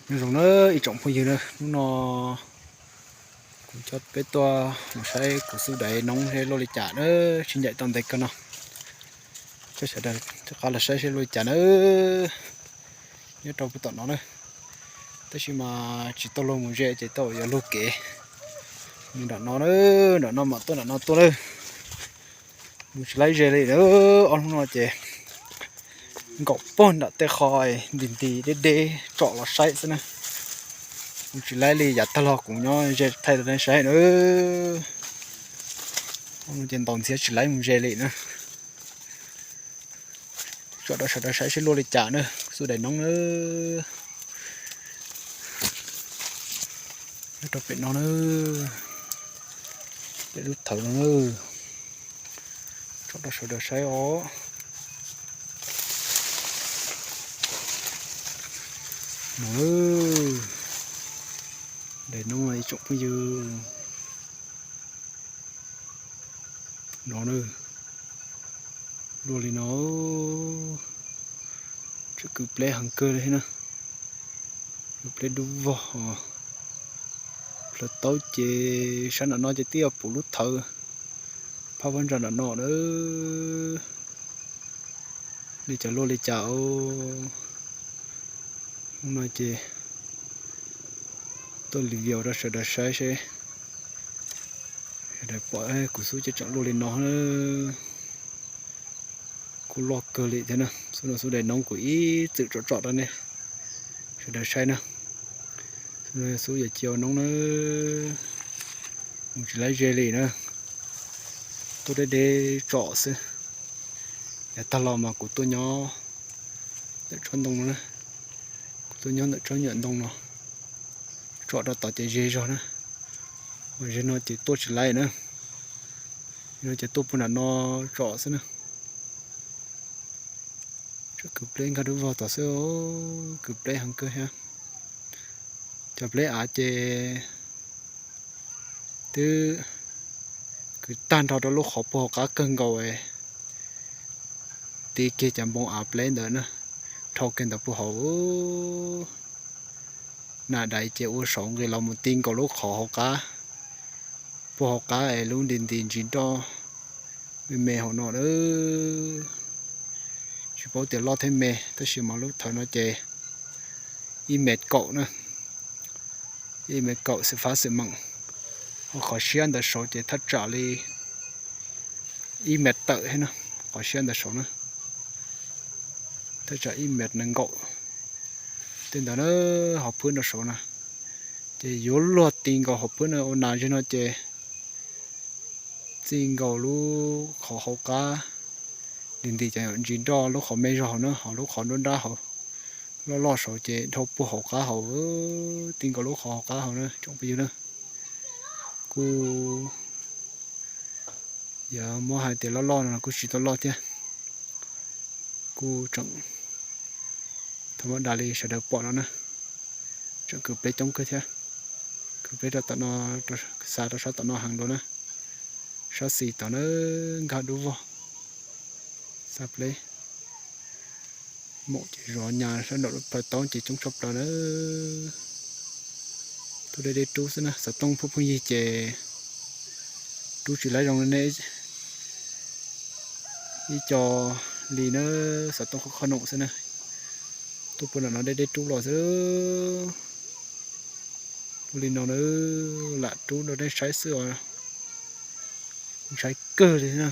Nyob zoo na ib tsoom phooj ywg na, hnub no kuv coj peb tuaj mus saib kuv xub daiv noob seb luaj li cas na, sib ncaim tau ntev kawg no. Coj sawv daws rov qab los saib seb luaj li cas na, nyob rau puag tom no na. Tab sis mas tsis tau luag mus ze ces tau yuav luag kev mus nram no na, nram no mam tuaj nram no tuaj na. Mus tsis laib ze li na, ob hnub no ces nkaum pog nram tej qho nti nti deb deb tsom los saib xwb na. Mus tsis laib li, yav tag los kuv nyob ze thaij rau nej saib na. Ob hnub ces ntaus ntxhiab tsis laib mus ze li na. Tsom rau sawv daws saib seb luaj li cas na, xub daiv noob na. Nyob rau pem no na, pem lub thawv no na. Tsom rau sawv daws saib os. No, daiv noob ib tsoom phooj ywg. No na, luaj li no, tseem kwv pleb heev kawg li na. Kwv pleb dub vog. Plhaws taub ces sab nram no ces twb yuav pum lub thawv phab vaj ntsa nram no na. Li cas luaj li cas os. Hnub no ces tuaj review rau sawv daws saib seb sawv daws pom kuv xub ces tseem luaj li no na. Kuj loj kawg li thiab na. Xub no xub daiv noob kuv ib txwm tsom tsom rau nej sawv daws saib na. Xub no xub yog cia ua noob na, mus tsis laib ze li na. Tuaj deb deb tsom xwb. Yav tag los mas kuv tuaj nyob ntawm tsob ntoo no na, kuv tuaj nyob ntawm tsob nyuam ntoo no, tsom rau tod ces ze zog na. Ho ze no ces tuaj tsis laib na, no ces tuaj puag nram no tsom xwb na. Tseem kwv pleb nkag dub vog tom xwb, kwv pleb heev kawg thiab. Cov pleb av ces twb kwv tag nrho rau lub qhov puag hauv qab kawg nkaus, ti kiag cov npoo av pleb ntawd na, dhau kiag ntawd puag hauv. Nas daiv ces ua saum nqis los mus ti nkaus lub qhov hauv qab, puag hauv qab es lub nti nti ntsis nroj me me hauv no na. Tsis paub tias loj thiab me, tab sis mas lub thawv no ces ib mev kaum na, ib mev kaum xwm fab xwm meem. Ho qhov siab ntawd saud ces thaj tsam li ib mev tawm thiab na, qhov siab ntawd saud na, thaj tsam ib mev nees nkaum. Tej ntawd na, hauv phwb nrog saud na, ces yuav luag ti nkaus hauv phwb na, ua nas zeg no ces txij nkaus lub qhov hauv qab, nti nti cov ntsis nroj lub qhov me zog hauv na, ho lub qhov nruab nrab hauv loj loj saud ces dhau puag hauv qab hauv, ti nkaus lub qhov hauv qab hauv na tsoom phooj ywg na. Kuj yog muab hais tias loj loj no kuj tsis tau loj thiab, kuj tseem tha mab das li sawv daws pom no na. Tseem kwv pleb coob kawg thiab, kwv pleb rau tom no, xa rau sab tom no heev dua na. Sab xis tom na, nkag dub vog, xa pleb. Maum ces zov nyas sab nraum lub plhaw taub ces coob tshaj plaws na. Tuaj deb deb rub xwb na, xov tooj phooj phooj ywg ces rub tsis laib zoo li nej ib co li na, xov tooj qhov qhov noom xwb na. Tuaj puag nram no deb deb rub los xwb. Ua li no na, lam rub rau nej saib xwb os. Ntshai kawg li na.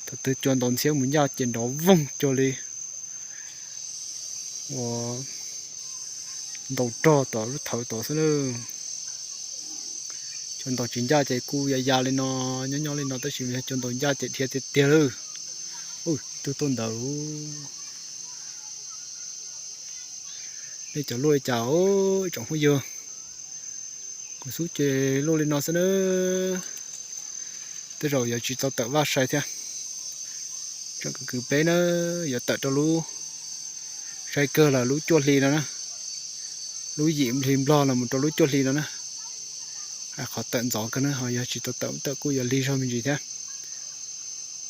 Thaum twg cua ntaus ntxhiab mus ncaj ces nrov voog cuag li ua ntaus rog tom lub thawv tod xwb na. Cua ntaus tsis ncaj ces kuj ya ya li no, nyob nyob li no, tab sis yog cua ntaus ncaj ces dhia tiag tiag lawm. Ub, ib tug tuaj ntawd. Nej cov luaj li cas os tsoom phooj ywg? Kuv xub ces luaj li no xwb na. Tej zaum yuav tsis tau tawm vaj sai thiab. Tseem kwv kwv pleb na, yuav tawm rau lub sai kawg los lub cuaj hli no na, lub yim hli nplog los mus rau lub cuaj hli no na. Hais qhov tawm ntxov kawg na, ho yog tsis tau tawm, tawm kuj yuav lig zog me ntsis thiab.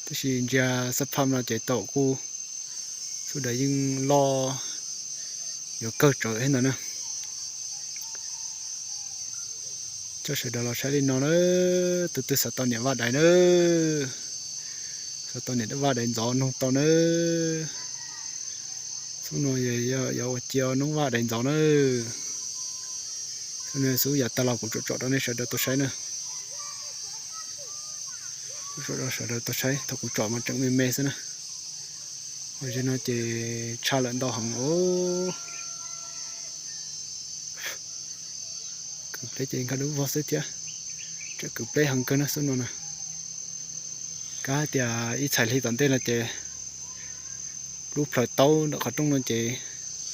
Tab sis ntsia xab phaj no ces tau kuj, xub dawm yeej loj, Yuav kawg tsawv ntawd na. Coj sawv daws los saib li no na, tus twg xav tau niam vaj dais na, xav tau niam vaj dais ntxov noog tau na. Xub no yog ua cia noob vaj dais ntxov na. Xub no xub yam tag los kuv tsom tsom rau nej sawv daws tau saib na. Kuv tsom rau sawv daws tau saib, thaum kuv tsom mas tseem me me xwb na. Ho ze no ces tshaj lawm ntau heev os. Kwv pleb ces nkag dub vog xwb thiab. Tseem kwv pleb heev kawg na xub no na. Kav hais tias ib txhais hli tom ntej no ces lub plhaws taub ntawm qhov rooj no ces